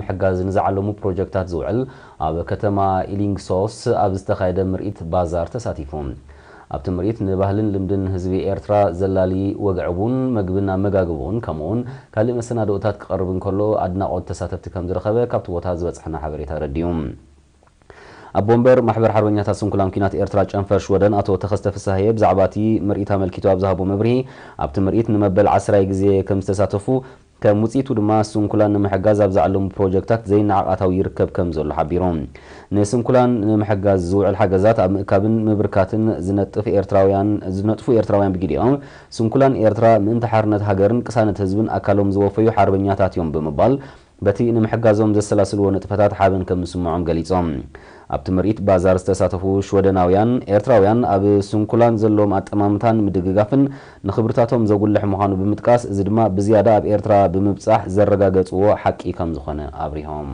ምሕጋዝ ንዝዓለሙ ፕሮጀክታት ዝውዕል ኣብ ከተማ ኢሊንግሶስ ኣብ ዝተኻየደ ምርኢት ባዛር ተሳቲፉ። ኣብቲ ምርኢት ንባህልን ልምድን ህዝቢ ኤርትራ ዘላሊ ወግዒ ቡን፣ መግብን ኣመጋግብኡን ከምኡውን ካልእ መሰናድኦታት ክቐርብ እንከሎ ኣድናቖት ተሳተፍቲ ከም ዝረኸበ ካብቲ ቦታ ዝበጽሐና ሓበሬታ ኣረዲኡ። ኣቦ ወንበር ማሕበር ሓርበኛታት ስንኩላን ኲናት ኤርትራ ጨንፈር ሽወደን ኣቶ ተኸስተ ፍስሃየ ብዛዕባ እቲ ምርኢት ኣመልኪቱ ኣብ ዝሃቦ መብርሂ፣ ኣብቲ ምርኢት ንመበል ዓስራይ ግዜ ከም ዝተሳተፉ፣ ከም ውጽኢቱ ድማ ስንኩላን ንምሕጋዝ ኣብ ዝዓለሙ ፕሮጀክታት ዘይነዓቕ ኣታዊ ይርከብ ከም ዘሎ ሓቢሩ። ንስንኩላን ንምሕጋዝ ዝውዕል ሓገዛት ኣብ ምእካብን ምብርካትን ዝነጥፍ ኤርትራውያን ዝነጥፉ ኤርትራውያን ብጊዲኦም ስንኩላን ኤርትራ ምእንቲ ሓርነት ሃገርን ቅሳነት ህዝብን ኣካሎም ዝወፈዩ ሓርበኛታት እዮም ብምባል በቲ ንምሕጋዞም ዘሰላስልዎ ንጥፈታት ሓበን ከም ዝስምዖም ገሊጾም። ኣብቲ ምርኢት ባዛር ዝተሳተፉ ሽወደናውያን፣ ኤርትራውያን ኣብ ስንኩላን ዘለዎም ኣጠማምታን ምድግጋፍን ንኽብርታቶም ዘጉልሕ ምዃኑ ብምጥቃስ፣ እዚ ድማ ብዝያዳ ኣብ ኤርትራ ብምብጻሕ ዘረጋገጽዎ ሓቂ ከም ዝኾነ ኣብሪሆም።